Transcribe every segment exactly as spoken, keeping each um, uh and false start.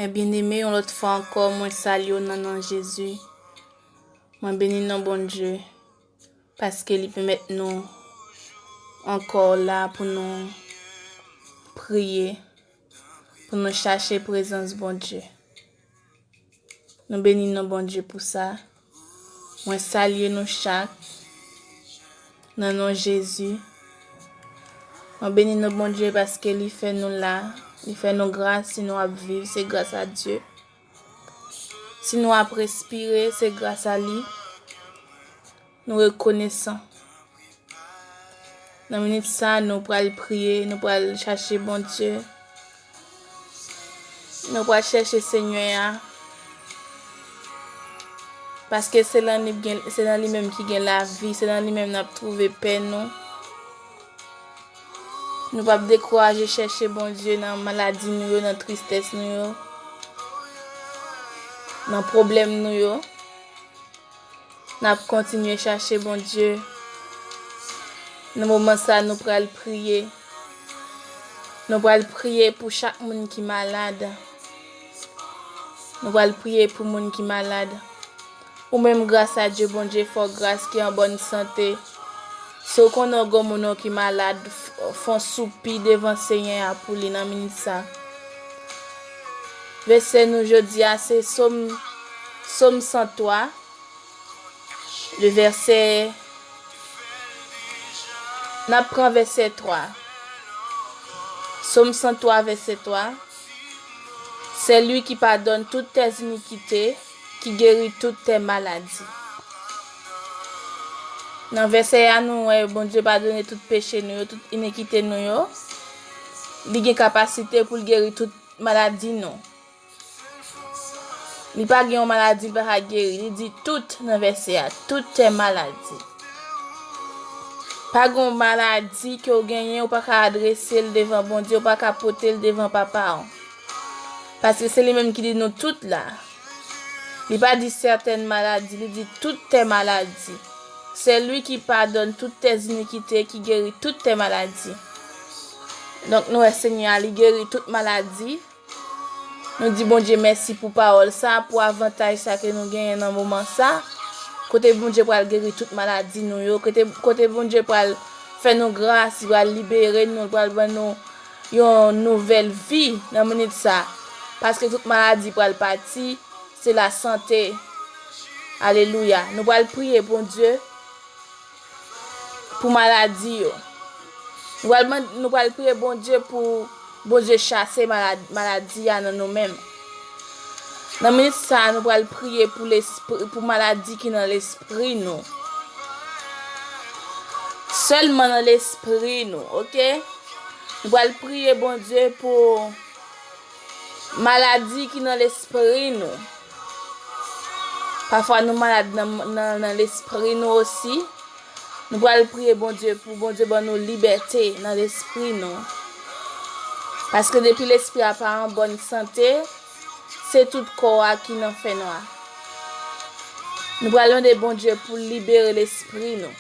Mè byeneme, yon lòt fwa ankò, mwen salye w nan non Jezi. Mwen beni non Bondye, paske li pèmèt nou ankò la pou nou priye, pou nou chache prezans Bondye. Nou beni non Bondye pou sa. Mwen salye nou chak nan non Jezi. Mwen beni non Bondye paske li fè nou la, li fè nou gras, si nou ap viv, se gras a Dye. Si nou ap respire, se gras a li. Nou rekonesan. Nan minit sa, nou pral priye, nou pral chache Bondye. Nou pral chèche Senyè a. Paske se nan li gen, se nan li menm ki gen lavi, se nan li menm n ap twouve pè nou. Nou p ap dekouraje chèche Bondye nan maladi nou yo, nan tristès nou yo, nan pwoblèm nou yo. N ap kontinye chache Bondye. Nan moman sa, nou pral priye. Nou pral priye pou chak moun ki malad. Nou pral priye pou moun ki malad. Ou menm, gras a Dye, Bondye fè w gras, ki an bòn sante. Si w konnen w gen moun ki malad, f-, fè yon soupi devan Senyè a pou li nan minit sa. Vèsè nou jodi a se Sòm, Sòm san twa. Le vèsè, n ap pran vèsè twa. Sòm san twa, vèsè twa. C'est lui qui pardonne toutes tes iniquités, qui guérit toutes tes maladies. Nan vèsè a, nou wè Bondye padone tout peche nou yo, tout inikite nou yo. Li gen kapasite pou l geri tout maladi nou. Li pa gen yon maladi li pa ka geri. Li di tout nan vèsè a, toutes tes maladies. Pa gen yon maladi ke w genyen, ou pa ka adrese l devan Bondye, ou pa ka pote l devan Papa w. Paske se li menm ki di nou tout la. Li pa di certaines maladies, li di toutes tes maladies. C'est lui qui pardonne toutes tes iniquités, qui guérit toutes tes maladies. Donk, nou wè Senyè a, li geri tout maladi. Nou di Bondye mèsi pou pawòl sa, pou avantaj sa ke nou genyen nan moman sa. Kote Bondye pral geri tout maladi nou yo, kote, kote Bondye pral fè nou gras, li pral libere nou, li pral ban nou yon nouvèl vi nan minit sa. Paske tout maladi pral pati, se lasante. Alelouya. Nou pral priye Bondye pou maladi yo. Nou pral mand-, nou pral priye Bondye pou Bondye chase malad-, maladi a nan nou menm. Nan minit sa a, nou pral priye pou lespri, pou maladi ki nan lespri nou. Sèlman nan lespri nou, oke? Nou pral priye Bondye pou maladi ki nan lespri nou. Pafwa nou malad nan, nan, nan lespri nou osi. Nou pral priye Bondye pou Bondye ban nou libète nan lespri nou. Paske depi lespri a pa an bòn sante, se tout kò a ki nan fènwa. Nou pral mande Bondye pou l libere lespri nou.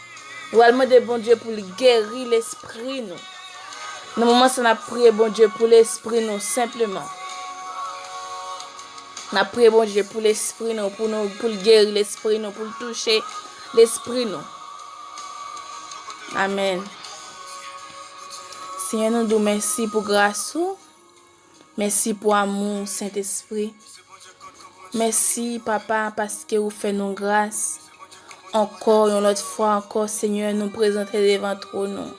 Nou pral mande Bondye pou l geri lespri nou. Nan moman sa, n ap priye Bondye pou lespri nou senpleman. N ap priye Bondye pou lespri nou, pou nou, pou l geri lespri nou, pou l touche lespri nou. Amèn. Senyè, nou di w mèsi pou gras ou. Mèsi pou amou w, Sentespri. Mèsi, Papa, paske ou fè nou gras. Ankò, yon lòt fwa ankò, Senyè, nou prezante devan twòn ou.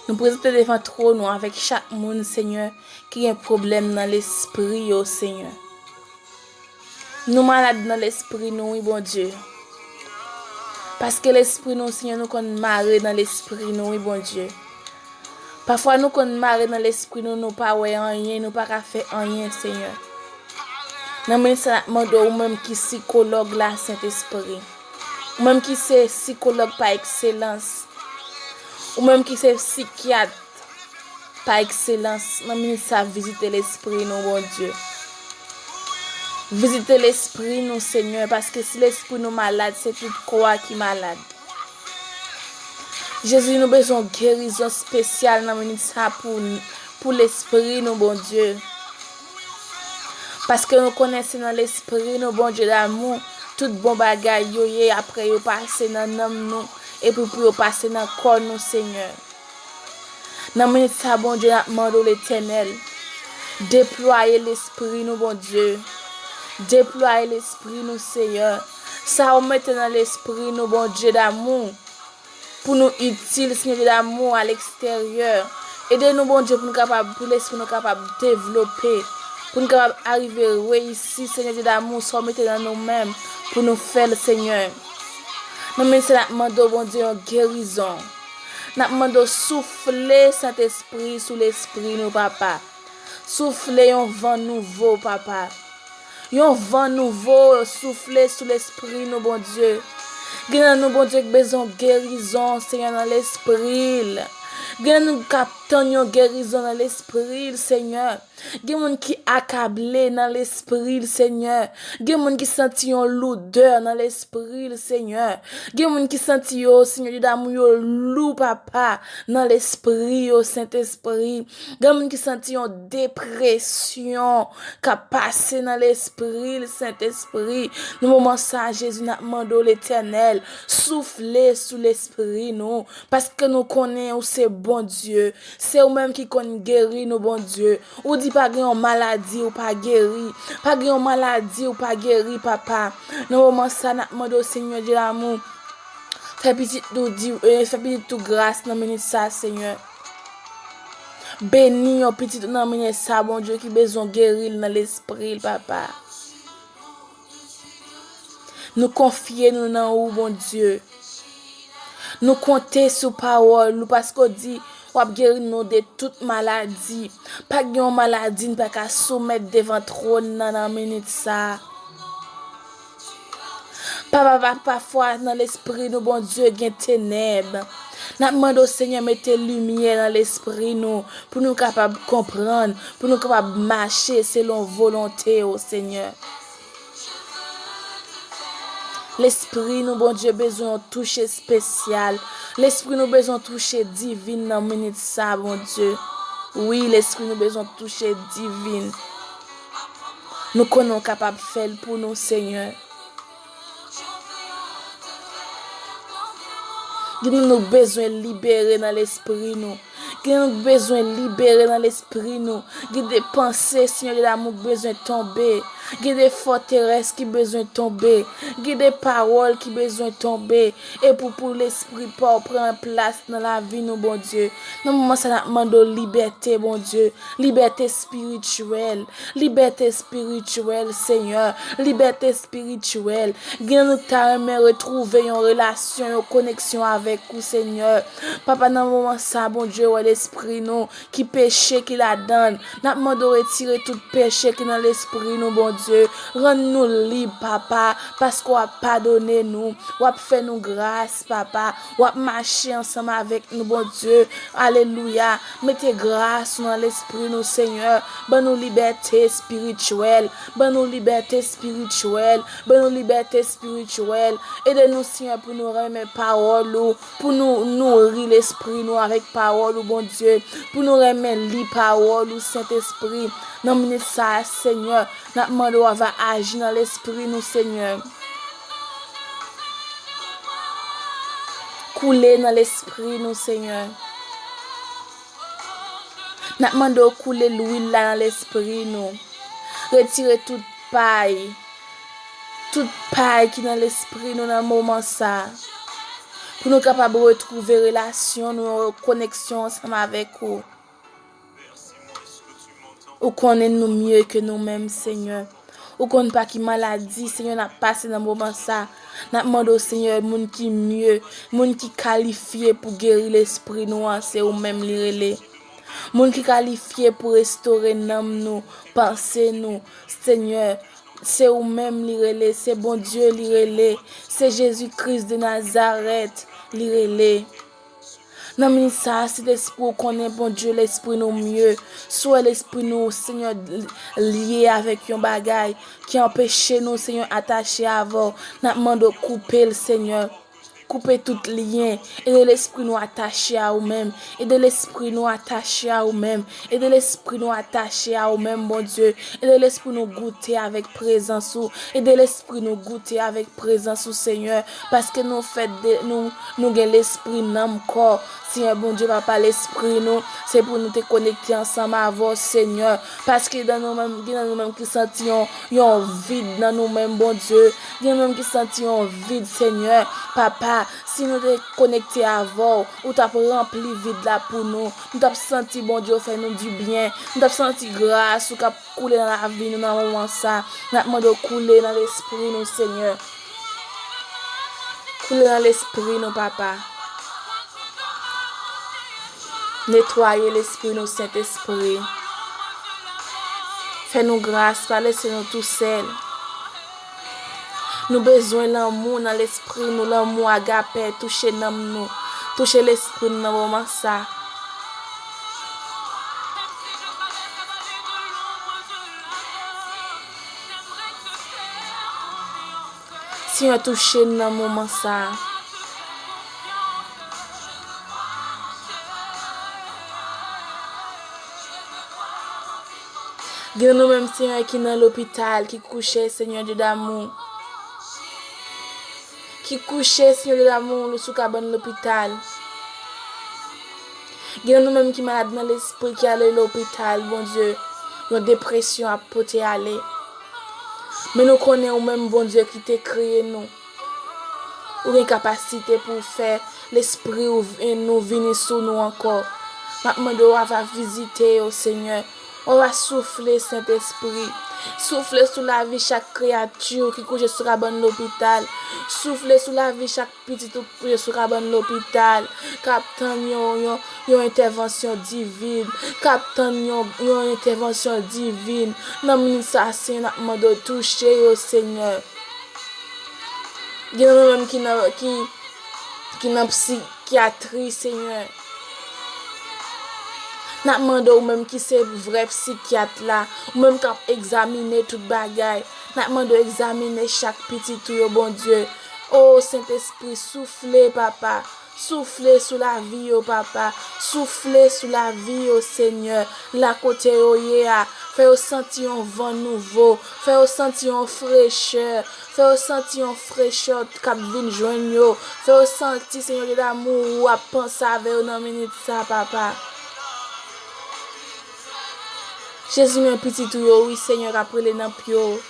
Nou prezante devan twòn ou avèk chak moun, Senyè, ki gen pwoblèm nan lespri yo, Senyè. Nou malad nan lespri nou, wi, Bondye. Paske lespri nou, Senyè, nou konn mare nan lespri nou, wi, Bondye. Pafwa nou konn mare nan lespri nou, nou pa wè anyen, nou pa ka fè anyen, Senyè. Nan minit sa, n ap mande w, ou menm ki sikològ la, Sentespri. Ou menm ki se sikològ pa ekselans. Ou menm ki se sikyat pa ekselans, nan minit sa, vizite lespri nou, Bondye. Vizite lespri nou, Senyè, paske si lespri nou malad, se tout kò a ki malad. Jezi, nou bezwen yon gerizon espesyal nan minit sa pou, pou lespri nou, Bondye. Paske nou konnen se nan lespri nou, Bondye damou, tout bon bagay yo ye, apre yo pase nan nanm nou, epi pou yo pase nan kò nou, Senyè. Nan minit sa, Bondye, n ap mande w, Letènèl, deplwaye lespri nou, Bondye. Deplwaye lespri nou, Seyè. Sa w mete nan lespri nou, Bondye damou, pou nou itil, Senyè Dye damou, a leksteryè. Ede nou, Bondye, pou nou kapab, pou lespri nou kapab devlope, pou nou kapab arive reyisi, Senyè Dye damou, sa w mete nan nou menm pou nou fè l, Senyè. Nan minit sa, n ap mande w, Bondye, yon gerizon. N ap mande w soufle Sentespri sou lespri nou, Papa. Soufle yon van nouvo, Papa. Yon van nouvo soufle sou lespri nou, Bondye. Gen nan nou, Bondye, ki bezwen gerizon, Senyè, nan lespri l. Gen nan nou k ap tann yon gerizon nan lespri l, Senyè. Gen moun ki akable nan lespri l, Senyè. Gen moun ki santi yon loudè nan lespri l, Senyè. Gen moun ki santi yo, Senyè Dye damou, yo lou, Papa, nan lespri yo, Sentespri. Gen moun ki santi yon depresyon k ap pase nan lespri l, Sentespri. Nan moman sa, Jezi, n ap mande w, Letènèl, soufle sou lespri nou, paske nou konnen ou se Bondye. Se ou menm ki konn geri nou, Bondye. Ou di pa gen yon maladi ou pa geri. Pa gen yon maladi ou pa geri, Papa. Nan moman sa, n ap mande w, Senyè Dye damou, fè pitit ou di, eh, fè pitit ou gras nan minit sa, Senyè. Beni yon pitit ou nan minit sa, Bondye, ki bezwen geri l nan lespri l, Papa. Nou konfye nou nan ou, Bondye. Nou konte sou pawòl ou, paske w di w ap geri nou de tout maladi. Pa gen yon maladi n pa ka soumèt devan twòn nan nan minit sa. Papa, pa, pafwa nan lespri nou, Bondye, gen tenèb. N ap mande w, Senyè, mete limyè nan lespri nou, pou nou kapab konprann, pou nou kapab mache selon volonte w, Senyè. Lespri nou, Bondye, bezwen yon touche espesyal. Lespri nou bezwen touche divin nan minit sa, Bondye. Wi, lespri nou bezwen touche divin. Nou konnen w kapab fè l pou nou, Senyè. Gen nou, nou bezwen libere nan lespri nou. Gen nou bezwen libere nan lespri nou. Gen de panse, Senyè Dye damou, ki bezwen tonbe. Gen de fòterès ki bezwen tonbe. Gen de pawòl ki bezwen tonbe. E pou, pou lespri pa w pran plas nan lavi nou, Bondye. Nan moman sa, n ap mande w libète, Bondye. Libète espirityèl. Libète espirityèl, Senyè. Libète espirityèl. Gen nou ki ta renmen retwouve yon relasyon, yon koneksyon avèk ou, Senyè. Papa, nan moman sa, Bondye, wè lespri nou, ki peche ki ladan l. N ap mande w retire tout peche ki nan lespri nou, Bondye. Rann nou lib, Papa, paske w ap padone nou. W ap fè nou gras, Papa. W ap mache ansanm avèk nou, Bondye. Alelouya. Mete gras ou nan lespri nou, Senyè. Ban nou libète espirityèl. Ban nou libète espirityèl. Ban nou libète espirityèl. Ede nou, Senyè, pou nou renmen pawòl ou, pou nou nouri lespri nou avèk pawòl ou, Bondye, pou nou renmen li pawòl ou, Sentespri. Nan minit sa a, Senyè, n ap mande w ava aji nan lespri nou, Senyè. Koule nan lespri nou, Senyè. N ap mande w koule lwil la nan lespri nou. Retire tout pay. Tout pay ki nan lespri nou nan moman sa. Pou nou kapab retwouve relasyon nou, yon koneksyon ansanm avèk ou. Ou konnen nou mye ke nou menm, Senyè. Ou konn pa ki maladi, Senyè, n ap pase nan moman sa. N ap mande w, Senyè, moun ki mye, moun ki kalifye pou geri lespri nou an, se ou menm li rele. Moun ki kalifye pou restore nanm nou, panse nou, Senyè, se ou menm li rele, se Bondye li rele, se Jezi Kris de Nazarèt li rele. Nan minit sa a, Sentespri, ou konnen, Bondye, lespri nou mye. Si w wè lespri nou, Senyè, lye avèk yon bagay ki anpeche nou, Senyè, atache avè w, n ap mande w koupe l, Senyè. Koupe tout lyen. Ede lespri nou atache a ou menm. Ede lespri nou atache a ou menm. Ede lespri nou atache a ou menm, Bondye. Ede lespri nou goute avèk prezans ou. Ede lespri nou goute avèk prezans ou, Senyè. Paske nou fèt de, nou, nou gen lespri, nanm, kò. Senyè Bondye, papa, lespri nou, se pou nou te konekte ansanm avè w, Senyè. Paske nan nou menm, gen nan nou menm ki santi yon, yon vid nan nou menm, Bondye. Gen nou menm ki santi yon vid, Senyè. Papa, si nou te konekte avè w, ou t ap ranpli vid la pou nou. Nou t ap santi Bondye w fè nou dibyen. Nou t ap santi gras ou k ap koule nan lavi nou nan moman sa. N ap mande w koule nan lespri nou, Senyè. Koule nan lespri nou, papa. Netwaye lespri nou, Sentespri. Fè nou gras, pa lese nou tousèl. Nou bezwen lanmou nan lespri nou, lanmou agapè, touche nanm nou, touche lespri nou nan moman sa. Senyè, touche n nan moman sa a. Gen nou menm, Senyè, ki nan lopital, ki kouche, Senyè Dye damou. Ki kouche, Senyè Dye damou, sou kabann lopital. Gen nou menm ki malad nan lespri, ki ale lopital, Bondye. Yon depresyon ap pote ale. Men nou konnen ou menm, Bondye, ki te kreye nou. Ou gen kapasite pou w fè lespri ou vi-, nou vini sou nou ankò. M ap mande w ava vizite yo, Senyè. W ava soufle, Sentespri. Soufle sou lavi chak kreyati ki kouche sou kabann lopital. Soufle sou lavi chak pitit ou k kouche sou kabann lopital, k ap tann yon, yon, yon entèvansyon divin, k ap tann yon, yon entèvansyon divin. Nan minit sa, Senyè, n ap mande w touche yo, Senyè. Gen nou menm ki nan, ki, ki nan psikyatri, Senyè. N ap mande w menm ki se vrè psikyat la, ou menm k ap egzamine tout bagay. N ap mande w egzamine chak pitit ou yo, Bondye. O Sentespri, soufle, papa. Soufle sou lavi yo, papa. Soufle sou lavi yo, Senyè. La kote yo ye a, fè yo santi yon van nouvo. Fè yo santi yon frechè. Fè yo santi yon frechè k ap vin jwenn yo. Fè yo santi, Senyè Dye damou, ou ap panse avè yo nan minit sa, papa. Jezi, men pitit ou yo, wi, Senyè, k ap rele nan pye w.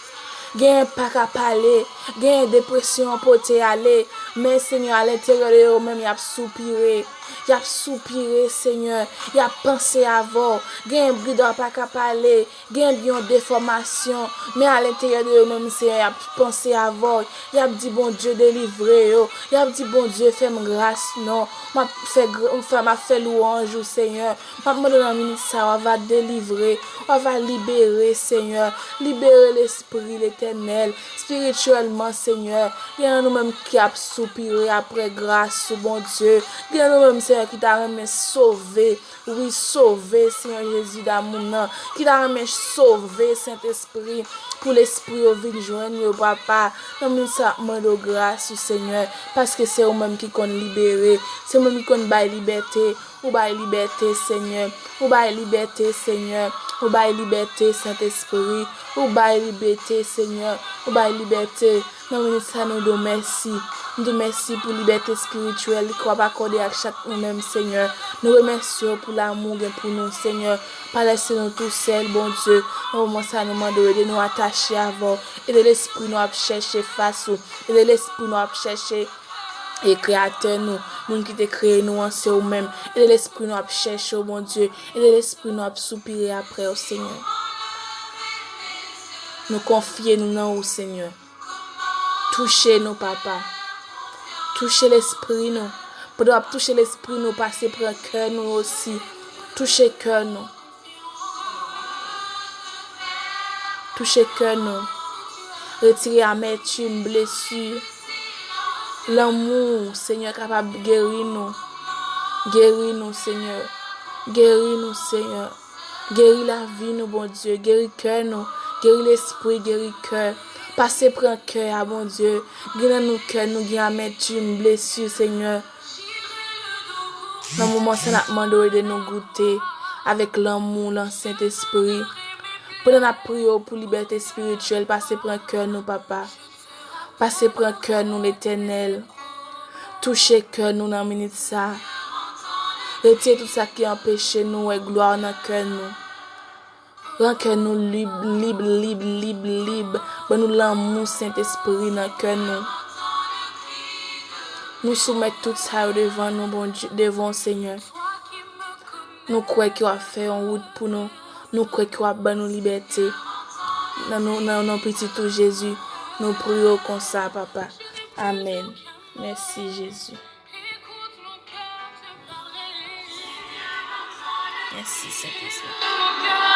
Genyen pa ka pale, genyen depresyon an pote ale, men, Senyè, alenteryè de yo menm, y ap soupire. Y ap soupire, Senyè, y ap panse avè w. Genyen bridò pa ka pale, genyen yon defòmasyon, men alenteryè de yo menm, Senyè, y ap panse avè w. Y ap di, Bondye, delivre yo. Y ap di, Bondye, fè m gras, non. M ap fè gr-, m fè, m ap fè lwanj ou, Senyè. M ap mande w nan minit sa, w ava delivre, w ava libere, Senyè. Libere lespri, Letènèl, espirityèlman, Senyè. Gen nan nou menm ki ap soupire apre gras ou, Bondye. Gen nan nou menm, Senyè, ki ta renmen sove. Wi, sove, Senyè Jezi damou nan. Ki ta renmen sove, Sentespri, pou lespri yo vin jwenn yo, papa. Nan minit sa, m ap mande w gras ou, Senyè, paske se ou menm ki konn libere. Se ou menm ki konn bay libète. Ou bay libète, Senyè. Ou bay libète, Senyè. Ou bay libète, Sentespri. Ou bay libète, Senyè. Ou bay libète. Nan minit sa, nou di w mèsi. Nou di w mèsi pou libète espirityèl ke w ap akòde ak chak nou menm, Senyè. Nou remèsye w pou lanmou w gen pou nou, Senyè. Pa lèse nou tousèl, Bondye. Nan moman sa, nou mande w ede nou atache avè w. Ede lespri nou ap chèche fas ou. Ede lespri nou ap chèche e Kreyatè nou, moun ki te kreye nou an, se ou menm. Ede lespri nou ap chèche w, Bondye. Ede lespri nou ap soupire apre w, Senyè. Nou konfye nou nan ou, Senyè. Touche nou, papa. Touche lespri nou. Pandan w ap touche lespri nou, pase pran kè nou osi. Touche kè nou. Touche kè nou. Retire amètim, blesi. Lanmou, Senyè, kapab geri nou. Geri nou, Senyè. Geri nou, Senyè. Geri lavi nou, Bondye. Geri kè nou. Geri lespri, geri kè. Pase pran kè a, Bondye. Gen nan nou kè, nou gen amètim, blesi, Senyè. Nan moman sa, n ap mande w ede nou goute avèk lanmou nan Sentespri. Pandan n ap priye w pou libète espirityèl, pase pran kè nou, Papa. Pase pran kè nou, Letènèl. Touche kè nou nan minit sa. Retire tout sa ki anpeche nou wè glwa w nan kè nou. Ran kè nou lib, lib, lib, lib, lib. Ban nou lanmou Sentespri nan kè nou. Nou soumèt tout sa yo devan nou, Bondye, devan w, Senyè. Nou kwè ke w ap fè yon wout pou nou. Nou kwè ke w ap ban nou libète. Nan non, nan non Pitit ou Jezi, nou priye w konsa, Papa. Amèn. Mèsi, Jezi. Mèsi, Sentespri.